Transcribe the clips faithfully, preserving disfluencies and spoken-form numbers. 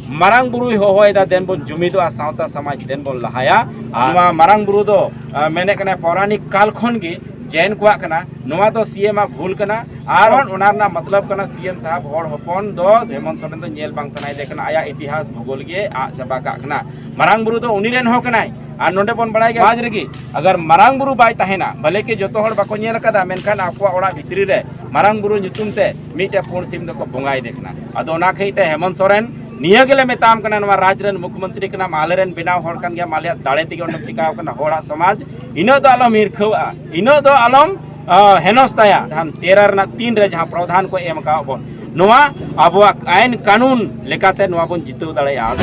ᱢᱟᱨᱟᱝ ᱵᱩᱨᱩᱭ ᱦᱚᱦᱚᱭᱮᱫᱟ, ᱫᱮᱱ ᱵᱚᱱ ᱡᱩᱢᱤᱫᱚᱜᱼᱟ, ᱥᱟᱶᱛᱟ ᱥᱚᱢᱟᱡᱽ ᱫᱮᱱ ᱵᱚᱱ ᱞᱟᱦᱟᱭᱟ᱾ ᱟᱨ ᱱᱚᱣᱟ ᱢᱟᱨᱟᱝ ᱵᱩᱨᱩ ᱫᱚ, ᱟᱸ, ᱢᱮᱱᱮᱫ ᱠᱟᱱᱟ, ᱯᱳᱨᱟᱱᱤᱠ ᱠᱟᱞ ᱠᱷᱚᱱ ᱜᱮ ᱡᱮᱱ ᱠᱚᱣᱟᱜ ᱠᱟᱱᱟ᱾ ᱱᱚᱣᱟ ᱫᱚ ᱥᱤ ᱮᱢ ᱟᱜ ᱵᱷᱩᱞ ᱠᱟᱱᱟ᱾ ᱟᱨ ᱚᱱᱟ ᱨᱮᱱᱟᱜ ᱢᱚᱛᱞᱚᱵ ᱠᱟᱱᱟ, ᱥᱤ ᱮᱢ ᱥᱟᱦᱟᱵ ᱦᱚᱲ ᱦᱚᱯᱚᱱ ᱫᱚ ᱦᱮᱢᱚᱱᱛ ᱥᱚᱨᱮᱱ ᱫᱚ ᱧᱮᱞ ᱵᱟᱝ ᱥᱟᱱᱟᱭᱮᱫᱮ ᱠᱟᱱᱟ, ᱟᱭᱟᱜ ᱤᱛᱤᱦᱟᱥ ᱵᱷᱩᱜᱳᱞ ᱜᱮ ᱟᱫ ᱪᱟᱵᱟ ᱠᱟᱜ ᱠᱟᱱᱟ᱾ ᱢᱟᱨᱟᱝ ᱵᱩᱨᱩ ᱫᱚ ᱩᱱᱤ ᱨᱮᱱ ᱦᱚᱸ ᱠᱟᱱᱟᱭ᱾ ᱟᱨ ᱱᱚᱰᱮ ᱵᱚᱱ ᱵᱟᱲᱟᱭ ᱜᱮᱭᱟ, ᱥᱚᱢᱟᱡᱽ ᱨᱮᱜᱮ ᱟᱜᱟᱨ ᱢᱟᱨᱟᱝ ᱵᱩᱨᱩ ᱵᱟᱭ ᱛᱟᱦᱮᱱᱟ, ᱵᱷᱟᱞᱮ ᱠᱤ ᱡᱚᱛᱚ ᱦᱚᱲ ᱵᱟᱠᱚ ᱧᱮᱞ ᱟᱠᱟᱫᱟ, ᱢᱮᱱᱠᱷᱟᱱ ᱟᱠᱚᱣᱟᱜ ᱚᱲᱟᱜ ᱵᱷᱤᱛᱨᱤ ᱨᱮ ᱢᱟᱨᱟᱝ ᱵᱩᱨᱩ ᱧᱩᱛᱩᱢ ᱛᱮ ᱢᱤᱫᱴᱮᱡ ᱯᱩᱸᱰ ᱥᱤᱢ ᱫᱚᱠᱚ ᱵᱚᱸᱜᱟᱭᱮᱫᱮ ᱠᱟᱱᱟ᱾ ᱟᱫᱚ ᱚᱱᱟ ᱠᱷᱟᱹᱛᱤᱨ ᱛᱮ ᱦᱮᱢᱚᱱᱛ ᱥᱚᱨᱮᱱ ᱱᱤᱭᱟᱹ ᱜᱮᱞᱮ ᱢᱮᱛᱟᱢ ᱠᱟᱱᱟ, ᱱᱚᱣᱟ ᱨᱟᱡᱽ ᱨᱮᱱ ᱢᱩᱠᱷᱭᱚᱢᱚᱱᱛᱨᱤ ᱠᱟᱱᱟᱢ, ᱟᱞᱮ ᱨᱮᱱ ᱵᱮᱱᱟᱣ ᱦᱚᱲ ᱠᱟᱱ ᱜᱮᱭᱟᱢ, ᱟᱞᱮᱭᱟᱜ ᱫᱟᱲᱮ ᱛᱮᱜᱮ ᱚᱸᱰᱮᱢ ᱪᱤᱠᱟᱣ ᱠᱟᱱᱟ᱾ ᱦᱚᱲᱟᱜ ᱥᱚᱢᱟᱡᱽ ᱤᱱᱟᱹᱜ ᱫᱚ ᱟᱞᱚᱢ ᱦᱤᱨᱠᱷᱟᱹᱣᱟᱜᱼᱟ, ᱤᱱᱟᱹᱜ ᱫᱚ ᱟᱞᱚᱢ, ᱟᱸ, ᱦᱮᱱᱚᱥᱛᱟᱭᱟ᱾ ᱫᱷᱟᱢ ᱛᱮᱨᱟ ᱨᱮᱱᱟᱜ ᱛᱤᱱ ᱨᱮ ᱡᱟᱦᱟᱸ ᱯᱨᱚᱫᱷᱟᱱ ᱠᱚ ᱮᱢ ᱟᱠᱟᱫ ᱵᱚᱱ, ᱱᱚᱣᱟ ᱟᱵᱚᱣᱟᱜ ᱟᱭᱤᱱ ᱠᱟᱹᱱᱩᱱ ᱞᱮᱠᱟᱛᱮ ᱱᱚᱣᱟ ᱵᱚᱱ ᱡᱤᱛᱟᱹᱣ ᱫᱟᱲᱮᱭᱟᱜᱼᱟ᱾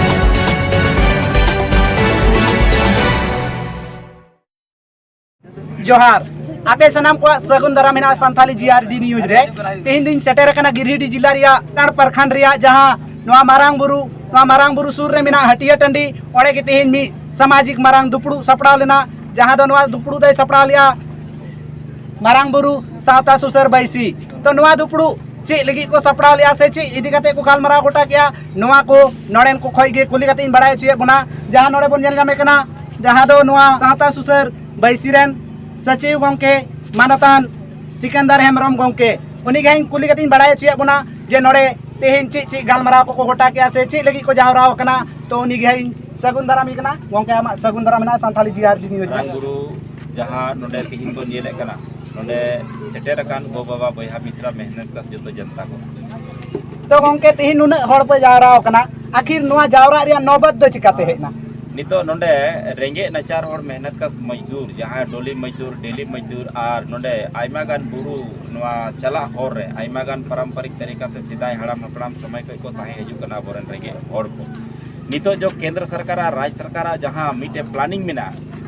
ᱡᱚᱦᱟᱨ᱾ ᱟᱯᱮ ᱥᱟᱱᱟᱢ ᱠᱚᱣᱟᱜ ᱥᱟᱹᱜᱩᱱ ᱫᱟᱨᱟᱢ ᱢᱮᱱᱟᱜᱼᱟ ᱥᱟᱱᱛᱷᱟᱞᱤ ᱡᱤ ᱟᱨ ᱰᱤ ᱱᱤᱭᱩᱡᱽ ᱨᱮ᱾ ᱛᱮᱦᱮᱧ ᱫᱚᱧ ᱥᱮᱴᱮᱨ ᱟᱠᱟᱱᱟ ᱜᱤᱨᱤᱰᱤ ᱡᱤᱞᱟ ᱨᱮᱭᱟᱜ ᱠᱟᱴ ᱯᱨᱚᱠᱷᱚᱸᱰ ᱨᱮᱭᱟᱜ ᱡᱟᱦᱟᱸ ᱱᱚᱣᱟ ᱢᱟᱨᱟᱝ ᱵᱩᱨᱩ, ᱱᱚᱣᱟ ᱢᱟᱨᱟᱝ ᱵᱩᱨᱩ ᱥᱩᱨ ᱨᱮ ᱢᱮᱱᱟᱜ ᱦᱟᱹᱴᱤᱭᱟᱹ ᱴᱟᱺᱰᱤ, ᱚᱸᱰᱮ ᱜᱮ ᱛᱮᱦᱮᱧ ᱢᱤᱫ ᱥᱟᱢᱟᱡᱤᱠ ᱢᱟᱨᱟᱝ ᱫᱩᱯᱲᱩᱵ ᱥᱟᱯᱲᱟᱣ ᱞᱮᱱᱟ, ᱡᱟᱦᱟᱸ ᱫᱚ ᱱᱚᱣᱟ ᱫᱩᱯᱲᱩᱵ ᱫᱚᱭ ᱥᱟᱯᱲᱟᱣ ᱞᱮᱜᱼᱟ ᱢᱟᱨᱟᱝ ᱵᱩᱨᱩ ᱥᱟᱶᱛᱟ ᱥᱩᱥᱟᱹᱨ ᱵᱟᱹᱭᱥᱤ᱾ ᱛᱚ, ᱱᱚᱣᱟ ᱫᱩᱯᱲᱩᱵ ᱪᱮᱫ ᱞᱟᱹᱜᱤᱫ ᱠᱚ ᱥᱟᱯᱲᱟᱣ ᱞᱮᱜᱼᱟ ᱥᱮ ᱪᱮᱫ ᱤᱫᱤ ᱠᱟᱛᱮ ᱠᱚ ᱜᱟᱞᱢᱟᱨᱟᱣ ᱜᱚᱴᱟ ᱠᱮᱜᱼᱟ, ᱱᱚᱣᱟ ᱠᱚ ᱱᱚᱰᱮᱱ ᱠᱚ ᱠᱷᱚᱡ ᱜᱮ ᱠᱩᱞᱤ ᱠᱟᱛᱮ ᱤᱧ ᱵᱟᱲᱟᱭ ᱦᱚᱪᱚᱭᱮᱫ ᱵᱚᱱᱟ᱾ ᱡᱟᱦᱟᱸ ᱱᱚᱰᱮ ᱵᱚᱱ ᱧᱮᱞ ᱧᱟᱢᱮ ᱠᱟᱱᱟ, ᱡᱟᱦᱟᱸ ᱫᱚ ᱱᱚᱣᱟ ᱥᱟᱶᱛᱟ ᱥᱩᱥᱟᱹᱨ ᱵᱟᱹᱭᱥᱤ ᱨᱮᱱ ᱥᱚᱪᱤᱵᱽ ᱜᱚᱢᱠᱮ ᱢᱟᱱᱚᱛᱟᱱ ᱥᱤᱠᱟᱱᱫᱟᱨ ᱦᱮᱢᱵᱨᱚᱢ ᱜᱚᱢᱠᱮ, ᱩᱱᱤ ᱜᱮ ᱤᱧ ᱠᱩᱞᱤ ᱠᱟᱛᱮ ᱤᱧ ᱵᱟᱲᱟᱭ ᱦᱚᱪᱚᱭᱮᱫ ᱵᱚᱱᱟ ᱡᱮ ᱱᱚᱰᱮ ᱛᱮᱦᱮᱧ ᱪᱮᱫ ᱪᱮᱫ ᱜᱟᱞᱢᱟᱨᱟᱣ ᱠᱚᱠᱚ ᱜᱚᱴᱟ ᱠᱮᱜᱼᱟ ᱥᱮ ᱪᱮᱫ ᱞᱟᱹᱜᱤᱫ ᱠᱚ ᱡᱟᱣᱨᱟ ᱟᱠᱟᱱᱟ᱾ ᱛᱚ, ᱩᱱᱤ ᱜᱮ ᱦᱟᱸᱜ ᱤᱧ ᱥᱟᱹᱜᱩᱱ ᱫᱟᱨᱟᱢᱮ ᱠᱟᱱᱟ᱾ ᱜᱚᱢᱠᱮ, ᱟᱢᱟᱜ ᱥᱟᱹᱜᱩᱱ ᱫᱟᱨᱟᱢ ᱢᱮᱱᱟᱜᱼᱟ ᱥᱟᱱᱛᱷᱟᱞᱤ ᱡᱤ ᱟᱨ ᱰᱤ ᱱᱤᱭᱩᱡᱽ ᱨᱮ᱾ ᱢᱟᱨᱟᱝ ᱵᱩᱨᱩ ᱡᱟᱦᱟᱸ ᱱᱚᱰᱮ ᱛᱤᱦᱤᱧ ᱵᱚᱱ ᱧᱮᱞᱮᱫ ᱠᱟᱱᱟ, ᱱᱚᱰᱮ ᱥᱮᱴᱮᱨ ᱟᱠᱟᱱ ᱜᱚ ᱵᱟᱵᱟ ᱵᱚᱭᱦᱟ ᱢᱤᱥᱨᱟ ᱢᱮᱦᱱᱚᱛ ᱠᱟᱥ ᱡᱚᱛᱚ ᱡᱚᱱᱛᱟ ᱠᱚ᱾ ᱛᱚ ᱜᱚᱢᱠᱮ, ᱛᱤᱦᱤᱧ ᱱᱩᱱᱟᱹᱜ ᱦᱚᱲ ᱯᱮ ᱡᱟᱣᱨᱟ ᱟᱠᱟᱱᱟ, ᱟᱹᱠᱷᱤᱨ ᱱᱚᱣᱟ ᱡᱟᱣᱨᱟᱜ ᱨᱮᱭᱟᱜ ᱱᱚᱵᱚᱛ ᱫᱚ ᱪᱤᱠᱟᱛᱮ ᱦᱮᱡ ᱮᱱᱟ? ᱱᱤᱛᱚᱜ ᱱᱚᱰᱮ ᱨᱮᱸᱜᱮᱡ ᱱᱟᱪᱟᱨ ᱦᱚᱲ ᱢᱮᱦᱱᱚᱛ ᱠᱟᱥ ᱢᱚᱡᱫᱩᱨ, ᱡᱟᱦᱟᱸ ᱰᱚᱞᱤ ᱢᱚᱡᱫᱩᱨ, ᱰᱮᱞᱤ ᱢᱚᱡᱫᱩᱨ, ᱟᱨ ᱱᱚᱰᱮ ᱟᱭᱢᱟ ᱜᱟᱱ ᱵᱩᱨᱩ ᱱᱚᱣᱟ ᱪᱟᱞᱟᱜ ᱦᱚᱨ ᱨᱮ ᱟᱭᱢᱟ ᱜᱟᱱ ᱯᱟᱨᱟᱢᱯᱟᱨᱤᱠ ᱛᱟᱹᱨᱤᱠᱟ ᱛᱮ ᱥᱮᱫᱟᱭ ᱦᱟᱲᱟᱢ ᱦᱟᱯᱲᱟᱢ ᱥᱚᱢᱚᱭ ᱠᱷᱚᱱ ᱠᱚ ᱛᱟᱦᱮᱸ ᱦᱤᱡᱩᱜ ᱠᱟᱱᱟ ᱟᱵᱚᱨᱮᱱ ᱨᱮᱸᱜᱮᱡ ᱦᱚᱲ ᱠᱚ᱾ ᱱᱤᱛᱚᱜ ᱡᱚ ᱠᱮᱱᱫᱨᱚ ᱥᱚᱨᱠᱟᱨ ᱟᱨ ᱨᱟᱡᱽ ᱥᱚᱨᱠᱟᱨᱟᱜ ᱡᱟᱦᱟᱸ ᱢᱤᱫᱴᱮᱱ ᱯᱞᱟᱱᱤᱝ ᱢᱮᱱᱟᱜᱼᱟ,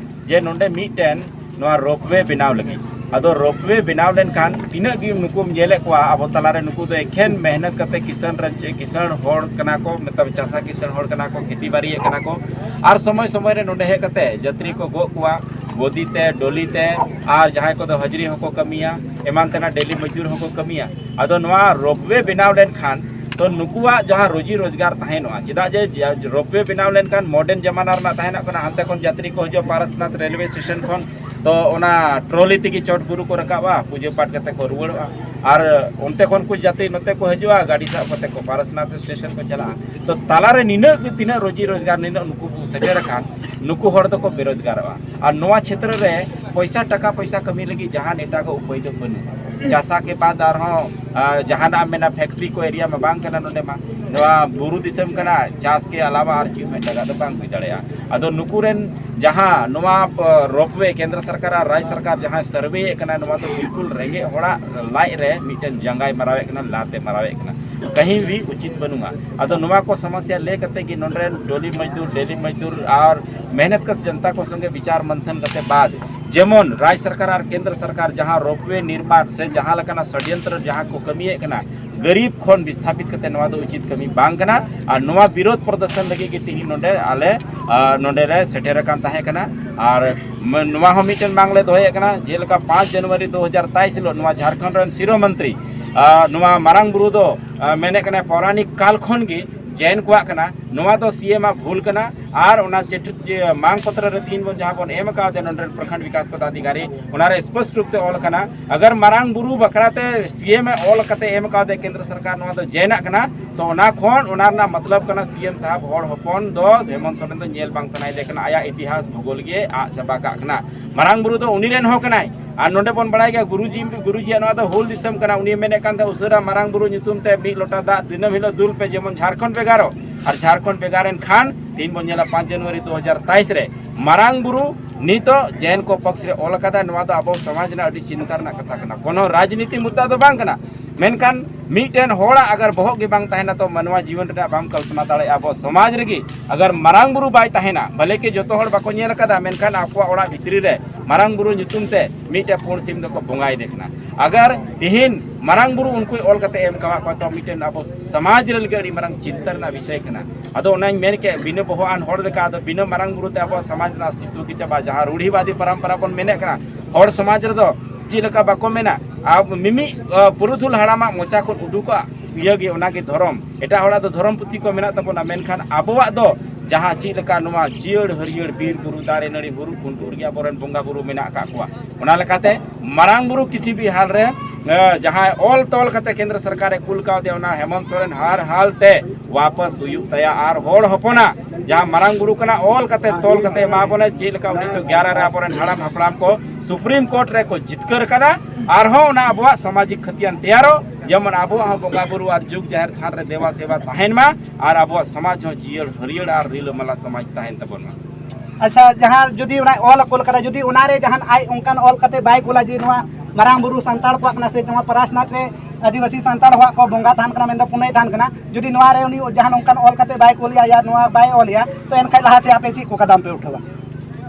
ᱡᱮ ᱱᱚᱰᱮ ᱢᱤᱫᱴᱮᱱ ᱱᱚᱣᱟ ᱨᱳᱯᱣᱮ ᱵᱮᱱᱟᱣ ᱞᱟᱹᱜᱤᱫ᱾ ᱟᱫᱚ ᱨᱳᱯᱣᱮ ᱵᱮᱱᱟᱣ ᱞᱮᱱᱠᱷᱟᱱ ᱛᱤᱱᱟᱹᱜ ᱜᱮ ᱱᱩᱠᱩᱢ ᱧᱮᱞᱮᱫ ᱠᱚᱣᱟ ᱟᱵᱚ ᱛᱟᱞᱟᱨᱮ, ᱱᱩᱠᱩ ᱫᱚ ᱮᱠᱷᱮᱱ ᱢᱮᱦᱱᱚᱛ ᱠᱟᱛᱮ ᱠᱤᱥᱟᱹᱬ ᱨᱮᱱ ᱪᱮ ᱠᱤᱥᱟᱹᱬ ᱦᱚᱲ ᱠᱟᱱᱟ ᱠᱚ, ᱢᱚᱛᱞᱚᱵ ᱪᱟᱥᱟ ᱠᱤᱥᱟᱹᱬ ᱦᱚᱲ ᱠᱟᱱᱟ ᱠᱚ, ᱠᱷᱮᱛᱤ ᱵᱟᱲᱤᱭᱮᱫ ᱠᱟᱱᱟ ᱠᱚ᱾ ᱟᱨ ᱥᱚᱢᱚᱭ ᱥᱚᱢᱚᱭ ᱨᱮ ᱱᱚᱰᱮ ᱦᱮᱡ ᱠᱟᱛᱮ ᱡᱟᱹᱛᱨᱤ ᱠᱚ ᱜᱚᱜ ᱠᱚᱣᱟ, ᱜᱚᱫᱤ ᱛᱮ, ᱰᱚᱞᱤ ᱛᱮ, ᱟᱨ ᱡᱟᱦᱟᱸᱭ ᱠᱚᱫᱚ ᱦᱟᱡᱽᱨᱤ ᱦᱚᱸᱠᱚ ᱠᱟᱹᱢᱤᱭᱟ, ᱮᱢᱟᱱ ᱛᱮᱱᱟᱜ ᱰᱮᱞᱤ ᱢᱚᱡᱫᱩᱨ ᱦᱚᱸᱠᱚ ᱠᱟᱹᱢᱤᱭᱟ᱾ ᱟᱫᱚ ᱱᱚᱣᱟ ᱨᱳᱯᱣᱮ ᱵᱮᱱᱟᱣ ᱞᱮᱱᱠᱷᱟᱱ ᱛᱚ ᱱᱩᱠᱩᱣᱟᱜ ᱡᱟᱦᱟᱸ ᱨᱩᱡᱤ ᱨᱳᱡᱽᱜᱟᱨ ᱛᱟᱦᱮᱱᱚᱜᱼᱟ, ᱪᱮᱫᱟᱜ ᱡᱮ ᱡᱟ-, ᱨᱳᱯᱣᱮ ᱵᱮᱱᱟᱣ ᱞᱮᱱᱠᱷᱟᱱ ᱢᱚᱰᱟᱨᱱ ᱡᱟᱢᱟᱱᱟ ᱨᱮᱱᱟᱜ ᱛᱟᱦᱮᱱᱚᱜ ᱠᱟᱱᱟ, ᱦᱟᱱᱛᱮ ᱠᱷᱚᱱ ᱡᱟᱛᱨᱤ ᱠᱚ ᱦᱤᱡᱩᱜᱼᱟ ᱯᱟᱨᱟᱥᱱᱟᱛᱷ ᱨᱮᱞᱣᱮ ᱥᱴᱮᱥᱚᱱ ᱠᱷᱚᱱ, ᱛᱚ ᱚᱱᱟ ᱴᱨᱚᱞᱤ ᱛᱮᱜᱮ ᱪᱚᱴ ᱵᱩᱨᱩ ᱠᱚ ᱨᱟᱠᱟᱵᱼᱟ, ᱯᱩᱡᱟᱹ ᱯᱟᱴ ᱠᱟᱛᱮ ᱠᱚ ᱨᱩᱣᱟᱹᱲᱚᱜᱼᱟ᱾ ᱟᱨ ᱚᱱᱛᱮ ᱠᱷᱚᱱ ᱠᱚ ᱡᱟᱛᱨᱤ ᱱᱚᱛᱮ ᱠᱚ ᱦᱤᱡᱩᱜᱼᱟ, ᱜᱟᱹᱰᱤ ᱥᱟᱵ ᱠᱟᱛᱮ ᱠᱚ ᱯᱟᱨᱟᱥᱱᱟᱛᱷ ᱥᱴᱮᱥᱚᱱ ᱠᱚ ᱪᱟᱞᱟᱜᱼᱟ᱾ ᱛᱚ ᱛᱟᱞᱟᱨᱮ ᱱᱤᱱᱟᱹᱜ ᱜᱮ ᱛᱤᱱᱟᱹᱜ ᱨᱩᱡᱤ ᱨᱳᱡᱽᱜᱟᱨ ᱱᱤᱱᱟᱹᱜ ᱱᱩᱠᱩ ᱠᱚ ᱥᱮᱴᱮᱨ ᱟᱠᱟᱱ, ᱱᱩᱠᱩ ᱦᱚᱲ ᱫᱚᱠᱚ ᱵᱮᱨᱳᱡᱽᱜᱟᱨᱚᱜᱼᱟ᱾ ᱟᱨ ᱱᱚᱣᱟ ᱪᱷᱮᱛᱨᱚ ᱨᱮ ᱯᱚᱭᱥᱟ ᱴᱟᱠᱟ ᱯᱚᱭᱥᱟ ᱠᱟᱹᱢᱤ ᱞᱟᱹᱜᱤᱫ ᱡᱟᱦᱟᱱ ᱮᱴᱟᱜᱟᱜ ᱩᱯᱟᱹᱭ ᱫᱚ ᱵᱟᱹᱱᱩᱜᱼᱟ᱾ ᱪᱟᱥᱟ ᱠᱮ ᱵᱟᱫ ᱟᱨᱦᱚᱸ, ᱟ, ᱡᱟᱦᱟᱱᱟᱜ ᱮᱢ ᱢᱮᱱᱟ, ᱯᱷᱮᱠᱴᱨᱤ ᱠᱚ ᱮᱨᱤᱭᱟ ᱢᱟ ᱵᱟᱝ ᱠᱟᱱᱟ ᱱᱚᱰᱮ ᱢᱟ᱾ ᱱᱚᱣᱟ ᱵᱩᱨᱩ ᱫᱤᱥᱚᱢ ᱠᱟᱱᱟ, ᱪᱟᱥ ᱠᱮ ᱟᱞᱟᱣᱟ ᱟᱨ ᱪᱮᱫ ᱦᱚᱸ ᱮᱴᱟᱜᱟᱜ ᱫᱚ ᱵᱟᱝ ᱦᱩᱭ ᱫᱟᱲᱮᱭᱟᱜᱼᱟ᱾ ᱟᱫᱚ ᱱᱩᱠᱩ ᱨᱮᱱ ᱡᱟᱦᱟᱸ ᱱᱚᱣᱟ, ᱯ-, ᱨᱳᱯᱣᱮ ᱠᱮᱱᱫᱨᱚ ᱥᱚᱨᱠᱟᱨ ᱟᱨ ᱨᱟᱡᱽ ᱥᱚᱨᱠᱟᱨ ᱡᱟᱦᱟᱸ ᱥᱟᱨᱵᱷᱮᱭᱮᱫ ᱠᱟᱱᱟ, ᱱᱚᱣᱟ ᱫᱚ ᱵᱤᱞᱠᱩᱞ ᱨᱮᱸᱜᱮᱡ ᱦᱚᱲᱟᱜ ᱞᱟᱡ ᱨᱮ ᱢᱤᱫᱴᱮᱱ ᱡᱟᱸᱜᱟᱭ ᱢᱟᱨᱟᱣᱮᱫ ᱠᱟᱱᱟ, ᱞᱟᱛᱮ ᱢᱟᱨᱟᱣᱮᱫ ᱠᱟᱱᱟ, ᱠᱟᱹᱦᱤ ᱵᱷᱤ ᱩᱪᱤᱛ ᱵᱟᱹᱱᱩᱜᱼᱟ᱾ ᱟᱫᱚ ᱱᱚᱣᱟ ᱠᱚ ᱥᱚᱢᱚᱥᱭᱟ ᱞᱟᱹᱭ ᱠᱟᱛᱮ ᱜᱮ ᱱᱚᱰᱮ ᱨᱮᱱ ᱰᱚᱞᱤ ᱢᱚᱡᱫᱩᱨ, ᱰᱮᱞᱤ ᱢᱚᱡᱫᱩᱨ ᱟᱨ ᱢᱮᱦᱱᱚᱛ ᱠᱟᱥ ᱡᱚᱱᱛᱟ ᱠᱚ ᱥᱚᱸᱜᱮ ᱵᱤᱪᱟᱨ ᱢᱚᱱᱛᱷᱚᱱ ᱠᱟᱛᱮ ᱵᱟᱫ, ᱡᱮᱢᱚᱱ ᱨᱟᱡᱽ ᱥᱚᱨᱠᱟᱨ ᱟᱨ ᱠᱮᱱᱫᱨᱚ ᱥᱚᱨᱠᱟᱨ ᱡᱟᱦᱟᱸ ᱨᱳᱯᱣᱮ ᱱᱤᱨᱢᱟᱬ ᱥᱮ ᱡᱟᱦᱟᱸ ᱞᱮᱠᱟᱱᱟᱜ ᱥᱚᱰᱭᱚᱱᱛᱨᱚ ᱡᱟᱦᱟᱸ ᱠᱚ ᱠᱟᱹᱢᱤᱭᱮᱫ ᱠᱟᱱᱟ, ᱜᱟᱹᱨᱤᱵ ᱠᱷᱚᱱ ᱵᱤᱥᱛᱷᱟᱯᱤᱛ ᱠᱟᱛᱮ ᱱᱚᱣᱟ ᱫᱚ ᱩᱪᱤᱛ ᱠᱟᱹᱢᱤ ᱵᱟᱝ ᱠᱟᱱᱟ᱾ ᱟᱨ ᱱᱚᱣᱟ ᱵᱤᱨᱳᱫᱷ ᱯᱨᱚᱫᱚᱨᱥᱚᱱ ᱞᱟᱹᱜᱤᱫ ᱜᱮ ᱛᱤᱦᱤᱧ ᱱᱚᱰᱮ ᱟᱞᱮ, ᱟ, ᱱᱚᱰᱮ ᱞᱮ ᱥᱮᱴᱮᱨ ᱟᱠᱟᱱ ᱛᱟᱦᱮᱸ ᱠᱟᱱᱟ᱾ ᱟᱨ ᱢ-, ᱱᱚᱣᱟ ᱦᱚᱸ ᱢᱤᱫᱴᱮᱱ ᱢᱟᱝ ᱞᱮ ᱫᱚᱦᱚᱭᱮᱫ ᱠᱟᱱᱟ, ᱡᱮᱞᱮᱠᱟ ᱯᱟᱸᱪ ᱡᱟᱱᱩᱣᱟᱨᱤ ᱫᱩ ᱦᱟᱡᱟᱨ ᱛᱮᱭᱤᱥ ᱦᱤᱞᱳᱜ ᱱᱚᱣᱟ ᱡᱷᱟᱲᱠᱷᱚᱸᱰ ᱨᱮᱱ ᱥᱤᱨᱳ ᱢᱚᱱᱛᱨᱤ, ᱟ, ᱱᱚᱣᱟ ᱢᱟᱨᱟᱝ ᱵᱩᱨᱩ ᱫᱚ, ᱟ, ᱢᱮᱱᱮᱫ ᱠᱟᱱᱟ ᱯᱳᱨᱟᱱᱤᱠ ᱠᱟᱞ ᱠᱷᱚᱱ ᱜᱮ ᱡᱮᱱ ᱠᱚᱣᱟᱜ ᱠᱟᱱᱟ, ᱱᱚᱣᱟ ᱫᱚ ᱥᱤ ᱮᱢ ᱟᱜ ᱵᱷᱩᱞ ᱠᱟᱱᱟ᱾ ᱟᱨ ᱚᱱᱟ ᱪᱮᱴ-, ᱡᱮ ᱢᱟᱝ ᱯᱚᱛᱨᱚ ᱨᱮ ᱛᱤᱦᱤᱧ ᱵᱚᱱ ᱡᱟᱦᱟᱸ ᱵᱚᱱ ᱮᱢ ᱟᱠᱟᱣᱫᱟ ᱱᱚᱰᱮ ᱨᱮᱱ ᱯᱨᱚᱠᱷᱚᱸᱰ ᱵᱤᱠᱟᱥ ᱯᱚᱫᱟᱫᱷᱤᱠᱟᱨᱤ, ᱚᱱᱟ ᱨᱮ ᱥᱯᱚᱥᱴ ᱨᱩᱯ ᱛᱮ ᱚᱞ ᱟᱠᱟᱱᱟ, ᱟᱜᱟᱨ ᱢᱟᱨᱟᱝ ᱵᱩᱨᱩ ᱵᱟᱠᱷᱨᱟ ᱛᱮ ᱥᱤ ᱮᱢ ᱮ ᱚᱞ ᱠᱟᱛᱮ ᱮᱢ ᱟᱠᱟᱣᱫᱟ ᱠᱮᱱᱫᱨᱚ ᱥᱚᱨᱠᱟᱨ, ᱱᱚᱣᱟ ᱫᱚ ᱡᱮᱱᱟᱜ ᱠᱟᱱᱟ, ᱛᱚ ᱚᱱᱟ ᱠᱷᱚᱱ ᱚᱱᱟ ᱨᱮᱱᱟᱜ ᱢᱚᱛᱞᱚᱵ ᱠᱟᱱᱟ ᱥᱤ ᱮᱢ ᱥᱟᱦᱟᱵ ᱦᱚᱲ ᱦᱚᱯᱚᱱ ᱫᱚ ᱦᱮᱢᱚᱱᱛ ᱥᱚᱨᱮᱱ ᱫᱚ ᱧᱮᱞ ᱵᱟᱝ ᱥᱟᱱᱟᱭᱮᱫᱮ ᱠᱟᱱᱟ, ᱟᱭᱟᱜ ᱤᱛᱤᱦᱟᱥ ᱵᱷᱩᱜᱳᱞ ᱜᱮ ᱟᱫ ᱪᱟᱵᱟ ᱠᱟᱜ ᱠᱟᱱᱟ᱾ ᱢᱟᱨᱟᱝ ᱵᱩᱨᱩ ᱫᱚ ᱩᱱᱤ ᱨᱮᱱ ᱦᱚᱸ ᱠᱟᱱᱟᱭ᱾ ᱟᱨ ᱱᱚᱰᱮ ᱵᱚᱱ ᱵᱟᱲᱟᱭ ᱜᱮᱭᱟ, ᱜᱩᱨᱩᱡᱤ, ᱜᱩᱨᱩᱡᱤᱭᱟᱜ ᱱᱚᱣᱟ ᱫᱚ ᱦᱩᱞ ᱫᱤᱥᱚᱢ ᱠᱟᱱᱟ᱾ ᱩᱱᱤ ᱢᱮᱱᱮᱫ ᱠᱟᱱ ᱛᱟᱦᱮᱸ, ᱩᱥᱟᱹᱨᱟ ᱢᱟᱨᱟᱝ ᱵᱩᱨᱩ ᱧᱩᱛᱩᱢ ᱛᱮ ᱢᱤᱫ ᱞᱚᱴᱟ ᱫᱟᱜ ᱫᱤᱱᱟᱹᱢ ᱦᱤᱞᱳᱜ ᱫᱩᱞ ᱯᱮ, ᱡᱮᱢᱚᱱ ᱡᱷᱟᱲᱠᱷᱚᱸᱰ ᱵᱷᱮᱜᱟᱨᱚᱜ᱾ ᱟᱨ ᱡᱷᱟᱲᱠᱷᱚᱸᱰ ᱵᱷᱮᱜᱟᱨ ᱮᱱ ᱠᱷᱟᱱ ᱛᱤᱦᱤᱧ ᱵᱚᱱ ᱧᱮᱞᱟ ᱯᱟᱸᱪ ᱡᱟᱱᱩᱣᱟᱨᱤ ᱫᱩ ᱦᱟᱡᱟᱨ ᱛᱮᱭᱤᱥ ᱨᱮ ᱢᱟᱨᱟᱝ ᱵᱩᱨᱩ ᱱᱤᱛᱚᱜ ᱡᱮᱱ ᱠᱚ ᱯᱚᱠᱥ ᱨᱮ ᱚᱞ ᱟᱠᱟᱫᱟ᱾ ᱱᱚᱣᱟ ᱫᱚ ᱟᱵᱚ ᱥᱚᱢᱟᱡᱽ ᱨᱮᱱᱟᱜ ᱟᱹᱰᱤ ᱪᱤᱱᱛᱟ ᱨᱮᱱᱟᱜ ᱠᱟᱛᱷᱟ ᱠᱟᱱᱟ, ᱠᱳᱱᱳ ᱨᱟᱡᱽᱱᱤᱛᱤ ᱢᱩᱫᱽᱫᱟ ᱫᱚ ᱵᱟᱝ ᱠᱟᱱᱟ᱾ ᱢᱮᱱᱠᱷᱟᱱ ᱢᱤᱫᱴᱮᱱ ᱦᱚᱲᱟᱜ ᱟᱜᱟᱨ ᱵᱚᱦᱚᱜ ᱜᱮ ᱵᱟᱝ ᱛᱟᱦᱮᱱᱟ, ᱛᱚ ᱢᱟᱱᱣᱟ ᱡᱤᱭᱚᱱ ᱨᱮᱱᱟᱜ ᱵᱟᱢ ᱠᱚᱞᱯᱚᱱᱟ ᱫᱟᱲᱮᱭᱟᱜᱼᱟ᱾ ᱟᱵᱚ ᱥᱚᱢᱟᱡᱽ ᱨᱮᱜᱮ ᱟᱜᱟᱨ ᱢᱟᱨᱟᱝ ᱵᱩᱨᱩ ᱵᱟᱭ ᱛᱟᱦᱮᱱᱟ, ᱵᱷᱟᱞᱮ ᱠᱤ ᱡᱚᱛᱚ ᱦᱚᱲ ᱵᱟᱠᱚ ᱧᱮᱞ ᱟᱠᱟᱫᱟ, ᱢᱮᱱᱠᱷᱟᱱ ᱟᱠᱚᱣᱟᱜ ᱚᱲᱟᱜ ᱵᱷᱤᱛᱨᱤ ᱨᱮ ᱢᱟᱨᱟᱝ ᱵᱩᱨᱩ ᱧᱩᱛᱩᱢ ᱛᱮ ᱢᱤᱫᱴᱮᱱ ᱯᱩᱸᱰ ᱥᱤᱢ ᱫᱚᱠᱚ ᱵᱚᱸᱜᱟᱭᱮᱫᱮ ᱠᱟᱱᱟ᱾ ᱟᱜᱟᱨ ᱛᱤᱦᱤᱧ ᱢᱟᱨᱟᱝ ᱵᱩᱨᱩ ᱩᱱᱠᱩᱭ ᱚᱞ ᱠᱟᱛᱮ ᱮᱢ ᱠᱟᱣᱟᱫ ᱠᱚᱣᱟ, ᱛᱚ ᱢᱤᱫᱴᱮᱱ ᱟᱵᱚ ᱥᱚᱢᱟᱡᱽ ᱨᱮ ᱞᱟᱹᱜᱤᱫ ᱟᱹᱰᱤ ᱢᱟᱨᱟᱝ ᱪᱤᱱᱛᱟᱹ ᱨᱮᱱᱟᱜ ᱵᱤᱥᱚᱭ ᱠᱟᱱᱟ᱾ ᱟᱫᱚ ᱚᱱᱟᱧ ᱢᱮᱱ ᱠᱮᱫ, ᱵᱤᱱᱟᱹ ᱵᱚᱦᱚᱜ ᱟᱱ ᱦᱚᱲ ᱞᱮᱠᱟ, ᱟᱫᱚ ᱵᱤᱱᱟᱹ ᱢᱟᱨᱟᱝ ᱵᱩᱨᱩ ᱛᱮ ᱟᱵᱚᱣᱟᱜ ᱥᱚᱢᱟᱡᱽ ᱨᱮᱱᱟᱜ ᱚᱥᱛᱤᱛᱣᱚ ᱜᱮ ᱪᱟᱵᱟᱜᱼᱟ᱾ ᱡᱟᱦᱟᱸ ᱨᱩᱲᱦᱤᱵᱟᱫᱤ ᱯᱚᱨᱚᱢᱯᱚᱨᱟ ᱵᱚᱱ ᱢᱮᱱᱮᱫ ᱠᱟᱱᱟ, ᱦᱚᱲ ᱥᱚᱢᱟᱡᱽ ᱨᱮᱫᱚ ᱪᱮᱫ ᱞᱮᱠᱟ ᱵᱟᱠᱚ ᱢᱮᱱᱟ, ᱟᱵ-, ᱢᱤᱢᱤᱫ, ᱟ, ᱯᱩᱨᱩᱫᱷᱩᱞ ᱦᱟᱲᱟᱢᱟᱜ ᱢᱚᱪᱟ ᱠᱷᱚᱱ ᱩᱰᱩᱠᱚᱜᱼᱟ, ᱤᱭᱟᱹ ᱜᱮ, ᱚᱱᱟ ᱜᱮ ᱫᱷᱚᱨᱚᱢ᱾ ᱮᱴᱟᱜ ᱦᱚᱲᱟᱜ ᱫᱚ ᱫᱷᱚᱨᱚᱢ ᱯᱩᱛᱷᱤ ᱠᱚ ᱢᱮᱱᱟᱜ ᱛᱟᱵᱚᱱᱟ, ᱢᱮᱱᱠᱷᱟᱱ ᱟᱵᱚᱣᱟᱜ ᱫᱚ ᱡᱟᱦᱟᱸ ᱪᱮᱫ ᱞᱮᱠᱟ ᱱᱚᱣᱟ ᱡᱤᱭᱟᱹᱲ ᱦᱟᱹᱨᱭᱟᱹᱲ ᱵᱤᱨ ᱵᱩᱨᱩ ᱫᱟᱨᱮ ᱱᱟᱹᱲᱤ ᱵᱩᱨᱩ ᱠᱷᱩᱱᱴᱩᱲ ᱜᱮ ᱟᱵᱚᱨᱮᱱ ᱵᱚᱸᱜᱟ ᱵᱩᱨᱩ ᱢᱮᱱᱟᱜ ᱟᱠᱟᱫ ᱠᱚᱣᱟ, ᱚᱱᱟ ᱞᱮᱠᱟᱛᱮ ᱢᱟᱨᱟᱝ ᱵᱩᱨᱩ ᱠᱤᱥᱤ ᱵᱤᱦᱟᱨ ᱨᱮ, ᱮ, ᱡᱟᱦᱟᱸᱭ ᱚᱞ ᱛᱚᱞ ᱠᱟᱛᱮ ᱠᱮᱱᱫᱨᱚ ᱥᱚᱨᱠᱟᱨᱮ ᱠᱩᱞ ᱠᱟᱣᱫᱮᱭᱟ, ᱚᱱᱟ ᱦᱮᱢᱚᱱᱛ ᱥᱚᱨᱮᱱ ᱦᱟᱨ ᱦᱟᱞ ᱛᱮ ᱣᱟᱯᱟᱥ ᱦᱩᱭᱩᱜ ᱛᱟᱭᱟ᱾ ᱟᱨ ᱦᱚᱲ ᱦᱚᱯᱚᱱᱟᱜ ᱡᱟᱦᱟᱸ ᱢᱟᱨᱟᱝ ᱵᱩᱨᱩ ᱠᱟᱱᱟ, ᱚᱞ ᱠᱟᱛᱮ ᱛᱚᱞ ᱠᱟᱛᱮ ᱮᱢᱟ ᱵᱚᱱᱟ, ᱪᱮᱫ ᱞᱮᱠᱟ ᱩᱱᱤᱥᱥᱚ ᱜᱭᱟᱨᱟ ᱨᱮ ᱟᱵᱚᱨᱮᱱ ᱦᱟᱲᱟᱢ ᱦᱟᱯᱲᱟᱢ ᱠᱚ ᱥᱩᱯᱨᱤᱢ ᱠᱳᱨᱴ ᱨᱮᱠᱚ ᱡᱤᱛᱠᱟᱹᱨ ᱠᱟᱫᱟ᱾ ᱟᱨᱦᱚᱸ ᱚᱱᱟ ᱟᱵᱚᱣᱟᱜ ᱥᱟᱢᱟᱡᱤᱠ ᱠᱷᱟᱹᱛᱤᱭᱟᱱ ᱛᱮᱭᱟᱨᱚᱜ, ᱡᱮᱢᱚᱱ ᱟᱵᱚᱣᱟᱜ ᱦᱚᱸ ᱵᱚᱸᱜᱟ ᱵᱩᱨᱩ ᱟᱨ ᱡᱩᱜᱽ ᱡᱟᱦᱮᱨ ᱛᱷᱟᱱ ᱨᱮ ᱫᱮᱵᱟ ᱥᱮᱵᱟ ᱛᱟᱦᱮᱱ ᱢᱟ, ᱟᱨ ᱟᱵᱚᱣᱟᱜ ᱥᱚᱢᱟᱡᱽ ᱦᱚᱸ ᱡᱤᱭᱟᱹᱲ ᱦᱟᱹᱨᱭᱟᱹᱲ ᱟᱨ ᱨᱤᱞᱟᱹᱢᱟᱞᱟ ᱥᱚᱢᱟᱡᱽ ᱛᱟᱦᱮᱱ ᱛᱟᱵᱚᱱ ᱢᱟ᱾ ᱟᱪᱪᱷᱟ, ᱡᱟᱦᱟᱸ ᱡᱩᱫᱤ ᱚᱱᱟ ᱚᱞ ᱠᱚᱞ ᱠᱟᱫᱟ, ᱡᱩᱫᱤ ᱚᱱᱟᱨᱮ ᱡᱟᱦᱟᱱ ᱟᱡ ᱚᱱᱠᱟᱱ ᱚᱞ ᱠᱟᱛᱮ ᱵᱟᱭ ᱠᱳᱞᱟ ᱡᱮ ᱱᱚᱣᱟ ᱢᱟᱨᱟᱝ ᱵᱩᱨᱩ ᱥᱟᱱᱛᱟᱲ ᱠᱚᱣᱟᱜ ᱠᱟᱱᱟ ᱥᱮ ᱱᱚᱣᱟ ᱯᱟᱨᱟᱥᱱᱟᱛᱷ ᱨᱮ ᱟᱹᱫᱤᱵᱟᱹᱥᱤ ᱥᱟᱱᱛᱟᱲ ᱠᱚᱣᱟᱜ ᱠᱚ ᱵᱚᱸᱜᱟ ᱛᱟᱦᱮᱱ ᱠᱟᱱᱟ ᱢᱮᱱᱫᱚ ᱯᱩᱱᱟᱹᱭ ᱛᱟᱦᱮᱱ ᱠᱟᱱᱟ, ᱡᱩᱫᱤ ᱱᱚᱣᱟ ᱨᱮ ᱩᱱᱤ ᱡᱟᱦᱟᱱ ᱚᱱᱠᱟᱱ ᱚᱞ ᱠᱟᱛᱮ ᱵᱟᱭ ᱠᱳᱞᱮᱭᱟ ᱭᱟ ᱱᱚᱣᱟ ᱵᱟᱭ ᱚᱞᱮᱭᱟ, ᱛᱚ ᱮᱱᱠᱷᱟᱱ ᱞᱟᱦᱟ ᱥᱮᱫ ᱟᱯᱮ ᱪᱮᱫ ᱠᱚ ᱠᱟᱫᱟᱢ ᱯᱮ ᱩᱴᱷᱟᱹᱣᱟ?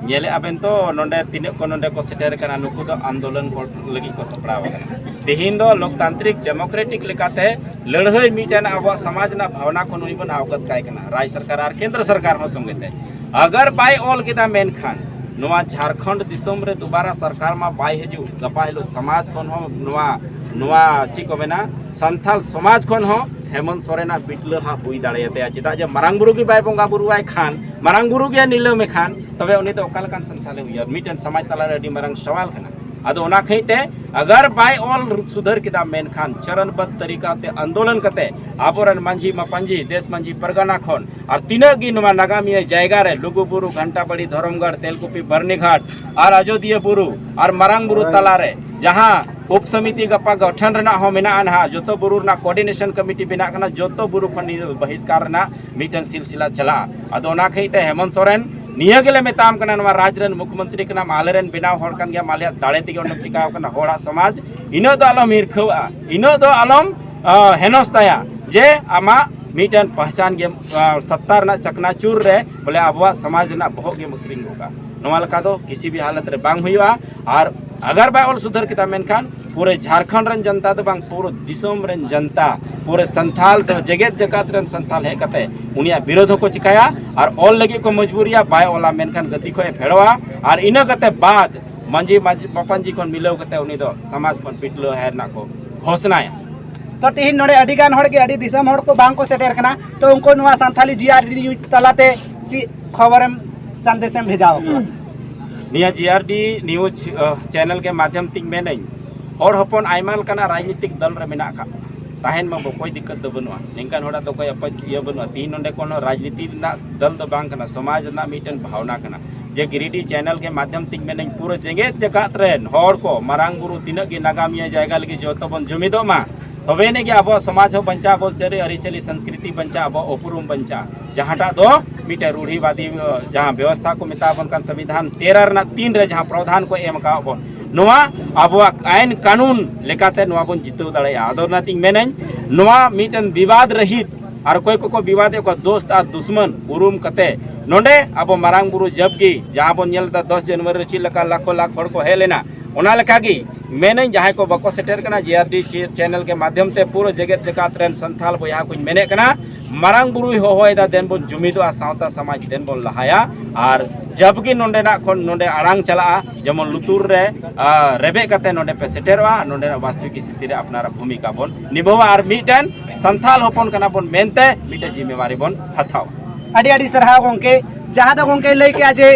ᱧᱮᱞᱮᱫ ᱟᱵᱮᱱ ᱛᱚ, ᱱᱚᱰᱮ ᱛᱤᱱᱟᱹᱜ ᱠᱚ ᱱᱚᱰᱮ ᱠᱚ ᱥᱮᱴᱮᱨ ᱠᱟᱱᱟ, ᱱᱩᱠᱩ ᱫᱚ ᱟᱱᱫᱳᱞᱚᱱ ᱠᱚ ᱞᱟᱹᱜᱤᱫ ᱠᱚ ᱥᱟᱯᱲᱟᱣ ᱟᱠᱟᱱᱟ᱾ ᱛᱮᱦᱮᱧ ᱫᱚ ᱞᱳᱠᱛᱟᱱᱛᱨᱤᱠ ᱰᱮᱢᱳᱠᱨᱮᱴᱤᱠ ᱞᱮᱠᱟᱛᱮ ᱞᱟᱹᱲᱦᱟᱹᱭ ᱢᱤᱫᱴᱮᱱ ᱟᱵᱚᱣᱟᱜ ᱥᱚᱢᱟᱡᱽ ᱨᱮᱱᱟᱜ ᱵᱷᱟᱵᱽᱱᱟ ᱠᱷᱚᱱ ᱩᱱᱤ ᱵᱚᱱ ᱟᱣᱜᱟᱛ ᱠᱟᱭ ᱠᱟᱱᱟ, ᱨᱟᱡᱽ ᱥᱚᱨᱠᱟᱨ ᱟᱨ ᱠᱮᱱᱫᱨᱚ ᱥᱚᱨᱠᱟᱨ ᱦᱚᱸ ᱥᱚᱸᱜᱮ ᱛᱮ᱾ ᱟᱜᱟᱨ ᱵᱟᱭ ᱚᱞ ᱠᱮᱫᱟ, ᱢᱮᱱᱠᱷᱟᱱ ᱱᱚᱣᱟ ᱡᱷᱟᱲᱠᱷᱚᱸᱰ ᱫᱤᱥᱚᱢ ᱨᱮ ᱫᱩᱵᱟᱨᱟ ᱥᱚᱨᱠᱟᱨ ᱢᱟ ᱵᱟᱭ ᱦᱤᱡᱩᱜ, ᱜᱟᱯᱟ ᱦᱤᱞᱳᱜ ᱥᱚᱢᱟᱡᱽ ᱠᱷᱚᱱ ᱦᱚᱸ ᱱᱚᱣᱟ, ᱱᱚᱣᱟ ᱪᱮᱫ ᱠᱚ ᱢᱮᱱᱟ, ᱥᱟᱱᱛᱟᱞ ᱥᱚᱢᱟᱡᱽ ᱠᱷᱚᱱ ᱦᱚᱸ ᱦᱮᱢᱚᱱᱛ ᱥᱚᱨᱮᱱᱟᱜ ᱵᱤᱴᱞᱟᱹ ᱦᱟᱸᱜ ᱦᱩᱭ ᱫᱟᱲᱮᱭᱟᱛᱟᱭᱟ᱾ ᱪᱮᱫᱟᱜ ᱡᱮ ᱢᱟᱨᱟᱝ ᱵᱩᱨᱩ ᱜᱮ ᱵᱟᱭ ᱵᱚᱸᱜᱟ ᱵᱩᱨᱩᱣᱟᱭ ᱠᱷᱟᱱ, ᱢᱟᱨᱟᱝ ᱵᱩᱨᱩ ᱜᱮ ᱱᱤᱞᱟᱹᱢᱮ ᱠᱷᱟᱱ, ᱛᱚᱵᱮ ᱩᱱᱤ ᱫᱚ ᱚᱠᱟ ᱞᱮᱠᱟᱱ ᱥᱟᱱᱛᱟᱞᱮ ᱦᱩᱭᱩᱜᱼᱟ? ᱢᱤᱫᱴᱮᱱ ᱥᱚᱢᱟᱡᱽ ᱛᱟᱞᱟᱨᱮ ᱟᱹᱰᱤ ᱢᱟᱨᱟᱝ ᱥᱟᱣᱟᱞ ᱠᱟᱱᱟ᱾ ᱟᱫᱚ ᱚᱱᱟ ᱠᱷᱟᱹᱛᱤᱨ ᱛᱮ ᱟᱜᱟᱨ ᱵᱟᱭ ᱚᱞ ᱥᱩᱫᱷᱟᱹᱨ ᱠᱮᱫᱟ, ᱢᱮᱱᱠᱷᱟᱱ ᱪᱚᱨᱚᱱᱵᱚᱫᱽ ᱛᱟᱹᱨᱤᱠᱟ ᱛᱮ ᱟᱱᱫᱳᱞᱚᱱ ᱠᱟᱛᱮ ᱟᱵᱚᱨᱮᱱ ᱢᱟᱹᱡᱷᱤ ᱢᱟᱯᱟᱧᱡᱤ, ᱫᱮᱥ ᱢᱟᱹᱡᱷᱤ ᱯᱟᱨᱜᱟᱱᱟ ᱠᱷᱚᱱ ᱟᱨ ᱛᱤᱱᱟᱹᱜ ᱜᱮ ᱱᱚᱣᱟ ᱱᱟᱜᱟᱢᱤᱭᱟᱹ ᱡᱟᱭᱜᱟ ᱨᱮ ᱞᱩᱜᱩᱵᱩᱨᱩ, ᱜᱷᱟᱱᱴᱟᱵᱟᱲᱤ, ᱫᱷᱚᱨᱚᱢᱜᱚᱲ, ᱛᱮᱞᱠᱩᱯᱤ, ᱵᱟᱹᱨᱱᱤᱜᱷᱟᱴ ᱟᱨ ᱟᱡᱳᱫᱤᱭᱟᱹ ᱵᱩᱨᱩ ᱟᱨ ᱢᱟᱨᱟᱝ ᱵᱩᱨᱩ ᱛᱟᱞᱟᱨᱮ ᱡᱟᱦᱟᱸ ᱩᱯ ᱥᱚᱢᱤᱛᱤ ᱜᱟᱯᱟ ᱜᱚᱴᱷᱚᱱ ᱨᱮᱱᱟᱜ ᱦᱚᱸ ᱢᱮᱱᱟᱜᱼᱟ ᱱᱟᱦᱟᱜ, ᱡᱚᱛᱚ ᱵᱩᱨᱩ ᱨᱮᱱᱟᱜ ᱠᱳᱚᱨᱰᱤᱱᱮᱥᱚᱱ ᱠᱚᱢᱤᱴᱤ ᱵᱮᱱᱟᱜ ᱠᱟᱱᱟ, ᱡᱚᱛᱚ ᱵᱩᱨᱩ ᱠᱷᱚᱱ ᱱᱤᱭᱟᱹ ᱵᱟᱦᱤᱥᱠᱟᱨ ᱨᱮᱱᱟᱜ ᱢᱤᱫᱴᱮᱱ ᱥᱤᱞᱥᱤᱞᱟ ᱪᱟᱞᱟᱜᱼᱟ᱾ ᱟᱫᱚ ᱚᱱᱟ ᱠᱷᱟᱹᱛᱤᱨ ᱛᱮ ᱦᱮᱢᱚᱱᱛ ᱥᱚᱨᱮᱱ ᱱᱤᱭᱟᱹ ᱜᱮᱞᱮ ᱢᱮᱛᱟᱢ ᱠᱟᱱᱟ, ᱱᱚᱣᱟ ᱨᱟᱡᱽ ᱨᱮᱱ ᱢᱩᱠᱷᱭᱚᱢᱚᱱᱛᱨᱤ ᱠᱟᱱᱟᱢ, ᱟᱞᱮ ᱨᱮᱱ ᱵᱮᱱᱟᱣ ᱦᱚᱲ ᱠᱟᱱ ᱜᱮᱭᱟᱢ, ᱟᱞᱮᱭᱟᱜ ᱫᱟᱲᱮ ᱛᱮᱜᱮ ᱚᱸᱰᱮᱢ ᱪᱤᱠᱟᱣ ᱠᱟᱱᱟ᱾ ᱦᱚᱲᱟᱜ ᱥᱚᱢᱟᱡᱽ ᱤᱱᱟᱹᱜ ᱫᱚ ᱟᱞᱚᱢ ᱦᱤᱨᱠᱷᱟᱹᱣᱟᱜᱼᱟ, ᱤᱱᱟᱹᱜ ᱫᱚ ᱟᱞᱚᱢ ᱟ, ᱦᱮᱱᱚᱥᱛᱟᱭᱟ ᱡᱮ ᱟᱢᱟᱜ ᱢᱤᱫᱴᱮᱱ ᱯᱟᱦᱪᱟᱱ ᱜᱮ, ᱟ, ᱥᱚᱛᱛᱟ ᱨᱮᱱᱟᱜ ᱪᱟᱠᱱᱟᱪᱩᱨ ᱨᱮ ᱵᱚᱞᱮ ᱟᱵᱚᱣᱟᱜ ᱥᱚᱢᱟᱡᱽ ᱨᱮᱱᱟᱜ ᱵᱚᱦᱚᱜ ᱜᱮᱢ ᱟᱹᱠᱷᱨᱤᱧ ᱜᱚᱫ ᱠᱟᱜᱼᱟ᱾ ᱱᱚᱣᱟ ᱞᱮᱠᱟ ᱫᱚ ᱠᱤᱥᱤ ᱵᱤ ᱦᱟᱞᱚᱛ ᱨᱮ ᱵᱟᱝ ᱦᱩᱭᱩᱜᱼᱟ᱾ ᱟᱨ ᱟᱜᱟᱨ ᱵᱟᱭ ᱚᱞ ᱥᱩᱫᱷᱟᱹᱨ ᱠᱮᱫᱟ, ᱢᱮᱱᱠᱷᱟᱱ ᱯᱩᱨᱟᱹ ᱡᱷᱟᱲᱠᱷᱚᱸᱰ ᱨᱮᱱ ᱡᱚᱱᱛᱟ ᱫᱚ ᱵᱟᱝ, ᱯᱩᱨᱟᱹ ᱫᱤᱥᱚᱢ ᱨᱮᱱ ᱡᱚᱱᱛᱟ, ᱯᱩᱨᱟᱹ ᱥᱟᱱᱛᱷᱟᱞ ᱥᱮ ᱡᱮᱜᱮᱛ ᱡᱟᱠᱟᱛ ᱨᱮᱱ ᱥᱟᱱᱛᱷᱟᱞ ᱦᱮᱡ ᱠᱟᱛᱮ ᱩᱱᱤᱭᱟᱜ ᱵᱤᱨᱳᱫᱷ ᱦᱚᱸᱠᱚ ᱪᱤᱠᱟᱭᱟ᱾ ᱟᱨ ᱚᱞ ᱞᱟᱹᱜᱤᱫ ᱠᱚ ᱢᱚᱡᱽᱵᱩᱨᱤᱭᱟ, ᱵᱟᱭ ᱚᱞᱟ, ᱢᱮᱱᱠᱷᱟᱱ ᱜᱟᱹᱫᱤ ᱠᱷᱚᱱ ᱮ ᱯᱷᱮᱰᱚᱜᱼᱟ᱾ ᱟᱨ ᱤᱱᱟᱹ ᱠᱟᱛᱮ ᱵᱟᱫ ᱢᱟᱹᱡᱷᱤ, ᱢᱟᱹᱡᱷᱤ ᱢᱟᱯᱟᱧᱡᱤ ᱠᱷᱚᱱ ᱢᱤᱞᱟᱹᱣ ᱠᱟᱛᱮ ᱩᱱᱤ ᱫᱚ ᱥᱚᱢᱟᱡᱽ ᱠᱷᱚᱱ ᱵᱤᱴᱞᱟᱹᱣ ᱦᱮᱡ ᱨᱮᱱᱟᱜ ᱠᱚ ᱜᱷᱳᱥᱱᱟᱭᱟ᱾ ᱛᱚ ᱛᱮᱦᱮᱧ ᱱᱚᱰᱮ ᱟᱹᱰᱤ ᱜᱟᱱ ᱦᱚᱲ ᱜᱮ ᱟᱹᱰᱤ ᱫᱤᱥᱚᱢ ᱦᱚᱲ ᱠᱚ ᱵᱟᱝ ᱠᱚ ᱥᱮᱴᱮᱨ ᱠᱟᱱᱟ, ᱛᱚ ᱩᱱᱠᱩ ᱱᱚᱣᱟ ᱥᱟᱱᱛᱷᱟᱞᱤ ᱡᱤ ᱟᱨ ᱰᱤ ᱱᱤᱭᱩᱡᱽ ᱛᱟᱞᱟᱛᱮ ᱪᱮᱫ ᱠᱷᱚᱵᱚᱨᱮᱢ ᱥᱟᱸᱫᱮᱥᱮᱢ ᱵᱷᱮᱡᱟ ᱟᱠᱚᱣᱟ? ᱱᱤᱭᱟᱹ ᱡᱤ ᱟᱨ ᱰᱤ ᱱᱤᱭᱩᱡᱽ ᱪᱮᱱᱮᱞ ᱜᱮ ᱢᱟᱫᱽᱫᱷᱚᱢ ᱛᱤᱧ ᱢᱮᱱᱟᱹᱧ, ᱦᱚᱲ ᱦᱚᱯᱚᱱ ᱟᱭᱢᱟ ᱞᱮᱠᱟᱱᱟᱜ ᱨᱟᱡᱽᱱᱤᱛᱤᱠ ᱫᱚᱞ ᱨᱮ ᱢᱮᱱᱟᱜ ᱟᱠᱟᱫ ᱵᱚᱱᱟ᱾ ᱛᱟᱦᱮᱱ ᱢᱟ ᱵᱚᱠᱚᱭ ᱫᱤᱠᱠᱟᱹᱛ ᱫᱚ ᱵᱟᱹᱱᱩᱜᱼᱟ, ᱱᱤᱝᱠᱟᱱ ᱦᱚᱲᱟᱜ ᱫᱚ ᱚᱠᱚᱭ ᱟᱯᱟᱡ ᱤᱭᱟᱹ ᱵᱟᱹᱱᱩᱜᱼᱟ᱾ ᱛᱤᱦᱤᱧ ᱱᱚᱰᱮ ᱠᱳᱱᱳ ᱨᱟᱡᱽᱱᱤᱛᱤ ᱨᱮᱱᱟᱜ ᱫᱚᱞ ᱫᱚ ᱵᱟᱝ ᱠᱟᱱᱟ, ᱥᱚᱢᱟᱡᱽ ᱨᱮᱱᱟᱜ ᱢᱤᱫᱴᱮᱱ ᱵᱷᱟᱣᱱᱟ ᱠᱟᱱᱟ᱾ ᱡᱮ ᱜᱤᱨᱤᱰᱤ ᱪᱮᱱᱮᱞ ᱜᱮ ᱢᱟᱫᱽᱫᱷᱚᱢ ᱛᱤᱧ ᱢᱮᱱᱟᱹᱧ, ᱯᱩᱨᱟᱹ ᱡᱮᱜᱮᱛ ᱡᱟᱠᱟᱛ ᱨᱮᱱ ᱦᱚᱲ ᱠᱚ, ᱢᱟᱨᱟᱝ ᱵᱩᱨᱩ ᱛᱤᱱᱟᱹᱜ ᱜᱮ ᱱᱟᱜᱟᱢᱤᱭᱟᱹ ᱡᱟᱭᱜᱟ ᱞᱟᱹᱜᱤᱫ ᱡᱚᱛᱚ ᱵᱚᱱ ᱡᱩᱢᱤᱫᱚᱜ ᱢᱟ, ᱛᱚᱵᱮ ᱟᱹᱱᱤᱡ ᱜᱮ ᱟᱵᱚᱣᱟᱜ ᱥᱚᱢᱟᱡᱽ ᱦᱚᱸ ᱵᱟᱧᱪᱟᱜᱼᱟ, ᱟᱵᱚ ᱥᱟᱹᱨᱤ ᱟᱹᱨᱤᱪᱟᱹᱞᱤ ᱥᱚᱝᱥᱠᱨᱤᱛᱤ ᱵᱟᱧᱪᱟᱜᱼᱟ, ᱟᱵᱚᱣᱟᱜ ᱩᱯᱨᱩᱢ ᱵᱟᱧᱪᱟᱜᱼᱟ᱾ ᱡᱟᱦᱟᱸᱴᱟᱜ ᱫᱚ ᱢᱤᱫᱴᱮᱱ ᱨᱩᱲᱦᱤᱵᱟᱫᱤ, ᱡᱟᱦᱟᱸ ᱵᱮᱵᱚᱥᱛᱷᱟ ᱠᱚ ᱢᱮᱛᱟ ᱵᱚᱱ ᱠᱟᱱ ᱥᱚᱝᱵᱤᱫᱷᱟᱱ ᱛᱮᱨᱚ ᱨᱮᱱᱟᱜ ᱛᱤᱱ ᱨᱮ ᱡᱟᱦᱟᱸ ᱯᱨᱚᱫᱷᱟᱱ ᱠᱚ ᱮᱢ ᱟᱠᱟᱫ ᱵᱚᱱ, ᱱᱚᱣᱟ ᱟᱵᱚᱣᱟᱜ ᱟᱭᱤᱱ ᱠᱟᱹᱱᱩᱱ ᱞᱮᱠᱟᱛᱮ ᱱᱚᱣᱟ ᱵᱚᱱ ᱡᱤᱛᱟᱹᱣ ᱫᱟᱲᱮᱭᱟᱜᱼᱟ᱾ ᱟᱫᱚ ᱚᱱᱟᱛᱤᱧ ᱢᱮᱱᱟᱹᱧ, ᱱᱚᱣᱟ ᱢᱤᱫᱴᱮᱱ ᱵᱤᱵᱟᱫ ᱨᱟᱹᱦᱤᱛ ᱟᱨ ᱚᱠᱚᱭ ᱠᱚᱠᱚ ᱵᱤᱵᱟᱫᱮᱫ ᱠᱚᱣᱟ ᱫᱳᱥᱛ ᱟᱨ ᱫᱩᱥᱢᱟᱱ ᱩᱨᱩᱢ ᱠᱟᱛᱮ ᱱᱚᱰᱮ ᱟᱵᱚ ᱢᱟᱨᱟᱝ ᱵᱩᱨᱩ ᱡᱟᱵᱽᱜᱮ ᱡᱟᱦᱟᱸ ᱵᱚᱱ ᱧᱮᱞ ᱮᱫᱟ ᱫᱚᱥ ᱡᱟᱱᱩᱣᱟᱨᱤ ᱨᱮ ᱪᱮᱫ ᱞᱮᱠᱟ ᱞᱟᱠᱷᱚ ᱞᱟᱠᱷ ᱦᱚᱲ ᱠᱚ ᱦᱮᱡ ᱞᱮᱱᱟ, ᱚᱱᱟ ᱞᱮᱠᱟᱜᱮ ᱢᱮᱱᱟᱹᱧ ᱡᱟᱦᱟᱸᱭ ᱠᱚ ᱵᱟᱠᱚ ᱥᱮᱴᱮᱨ ᱠᱟᱱᱟ, ᱡᱮ ᱟᱨ ᱰᱤ ᱪᱮ-, ᱪᱮᱱᱮᱞ ᱜᱮ ᱢᱟᱫᱽᱫᱷᱚᱢ ᱛᱮ ᱯᱩᱨᱟᱹ ᱡᱮᱜᱮᱛ ᱡᱟᱠᱟᱛ ᱨᱮᱱ ᱥᱟᱱᱛᱟᱲ ᱵᱚᱭᱦᱟ ᱠᱚᱧ ᱢᱮᱱᱮᱫ ᱠᱟᱱᱟ, ᱢᱟᱨᱟᱝ ᱵᱩᱨᱩᱭ ᱦᱚᱦᱚᱭᱮᱫᱟ, ᱫᱮᱱ ᱵᱚᱱ ᱡᱩᱢᱤᱫᱚᱜᱼᱟ, ᱥᱟᱶᱛᱟ ᱥᱚᱢᱟᱡᱽ ᱫᱮᱱ ᱵᱚᱱ ᱞᱟᱦᱟᱭᱟ᱾ ᱟᱨ ᱡᱟᱵᱽᱜᱮ ᱱᱚᱰᱮᱱᱟᱜ ᱠᱷᱚᱱ ᱱᱚᱰᱮ ᱟᱲᱟᱝ ᱪᱟᱞᱟᱜᱼᱟ, ᱡᱮᱢᱚᱱ ᱞᱩᱛᱩᱨ ᱨᱮ, ᱟ, ᱨᱮᱵᱮᱫ ᱠᱟᱛᱮ ᱱᱚᱰᱮ ᱯᱮ ᱥᱮᱴᱮᱨᱚᱜᱼᱟ, ᱱᱚᱰᱮᱱᱟᱜ ᱵᱟᱥᱛᱚᱵᱤᱠ ᱥᱛᱷᱤᱛᱤ ᱨᱮ ᱟᱯᱱᱟᱨᱟᱜ ᱵᱷᱩᱢᱤᱠᱟ ᱵᱚᱱ ᱱᱤᱵᱷᱟᱹᱣᱟ ᱟᱨ ᱢᱤᱫᱴᱮᱱ ᱥᱟᱱᱛᱟᱲ ᱦᱚᱯᱚᱱ ᱠᱟᱱᱟ ᱵᱚᱱ ᱢᱮᱱᱛᱮ ᱢᱤᱫᱴᱮᱱ ᱡᱤᱢᱢᱮᱣᱟᱨᱤ ᱵᱚᱱ ᱦᱟᱛᱟᱣᱟ᱾ ᱟᱹᱰᱤ ᱟᱹᱰᱤ ᱥᱟᱨᱦᱟᱣ ᱜᱚᱢᱠᱮ᱾ ᱡᱟᱦᱟᱸ ᱫᱚ ᱜᱚᱢᱠᱮ ᱞᱟᱹᱭ ᱠᱮᱜᱼᱟ ᱡᱮ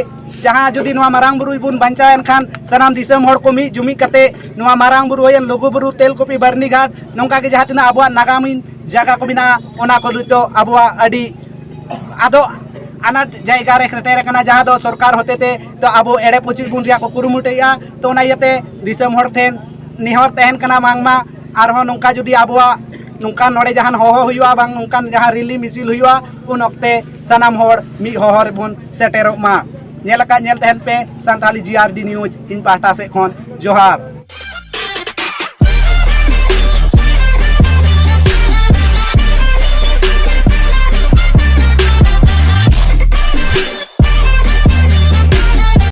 ᱡᱟᱦᱟᱸ ᱡᱩᱫᱤ ᱱᱚᱣᱟ ᱢᱟᱨᱟᱝ ᱵᱩᱨᱩ ᱵᱚᱱ ᱵᱟᱧᱪᱟᱣ ᱮᱱᱠᱷᱟᱱ ᱥᱟᱱᱟᱢ ᱫᱤᱥᱚᱢ ᱦᱚᱲ ᱠᱚ ᱢᱤᱫ ᱡᱩᱢᱤᱫ ᱠᱟᱛᱮ ᱱᱚᱣᱟ ᱢᱟᱨᱟᱝ ᱵᱩᱨᱩ ᱦᱩᱭᱮᱱ ᱞᱩᱜᱩ ᱵᱩᱨᱩ, ᱛᱮᱞᱠᱩᱯᱤ, ᱵᱟᱹᱨᱱᱤ ᱜᱷᱟᱴ, ᱱᱚᱝᱠᱟ ᱜᱮ ᱡᱟᱦᱟᱸ ᱛᱤᱱᱟᱹᱜ ᱟᱵᱚᱣᱟᱜ ᱱᱟᱜᱟᱢᱤᱱ ᱡᱟᱭᱜᱟ ᱠᱚ ᱢᱮᱱᱟᱜᱼᱟ, ᱚᱱᱟ ᱠᱚ ᱱᱤᱛᱚᱜ ᱟᱵᱚᱣᱟᱜ ᱟᱹᱰᱤ ᱟᱫᱚ ᱟᱱᱟᱴ ᱡᱟᱭᱜᱟ ᱨᱮ ᱥᱮᱴᱮᱨ ᱟᱠᱟᱱᱟ, ᱡᱟᱦᱟᱸ ᱫᱚ ᱥᱚᱨᱠᱟᱨ ᱦᱚᱛᱮᱛᱮ ᱫᱚ ᱟᱵᱚ ᱮᱲᱮ ᱯᱩᱪᱩᱡ ᱵᱚᱱ ᱨᱮᱭᱟᱜ ᱠᱚ ᱠᱩᱨᱩᱢᱩᱴᱩᱭᱮᱫᱼᱟ᱾ ᱛᱚ ᱚᱱᱟ ᱤᱭᱟᱹᱛᱮ ᱫᱤᱥᱚᱢ ᱦᱚᱲ ᱴᱷᱮᱱ ᱱᱮᱦᱚᱨ ᱛᱟᱦᱮᱱ ᱠᱟᱱᱟ, ᱵᱟᱝᱢᱟ ᱟᱨᱦᱚᱸ ᱱᱚᱝᱠᱟ ᱡᱩᱫᱤ ᱟᱵᱚᱣᱟᱜ ᱱᱚᱝᱠᱟ ᱱᱚᱰᱮ ᱡᱟᱦᱟᱱ ᱦᱚᱦᱚ ᱦᱩᱭᱩᱜᱼᱟ, ᱵᱟᱝ ᱱᱚᱝᱠᱟᱱ ᱡᱟᱦᱟᱸ ᱨᱮᱞᱤ ᱢᱤᱪᱷᱤᱞ ᱦᱩᱭᱩᱜᱼᱟ, ᱩᱱ ᱚᱠᱛᱮ ᱥᱟᱱᱟᱢ ᱦᱚᱲ ᱢᱤᱫ ᱦᱚᱦᱚ ᱨᱮᱵᱚᱱ ᱥᱮᱴᱮᱨᱚᱜ ᱢᱟ᱾ ᱧᱮᱞ ᱟᱠᱟᱫ ᱧᱮᱞ ᱛᱟᱦᱮᱱ ᱯᱮ ᱥᱟᱱᱛᱟᱞᱤ ᱡᱤ ᱟᱨ ᱰᱤ ᱱᱤᱭᱩᱡᱽ, ᱤᱧ ᱯᱟᱦᱴᱟ ᱥᱮᱫ ᱠᱷᱚᱱ ᱡᱚᱦᱟᱨ᱾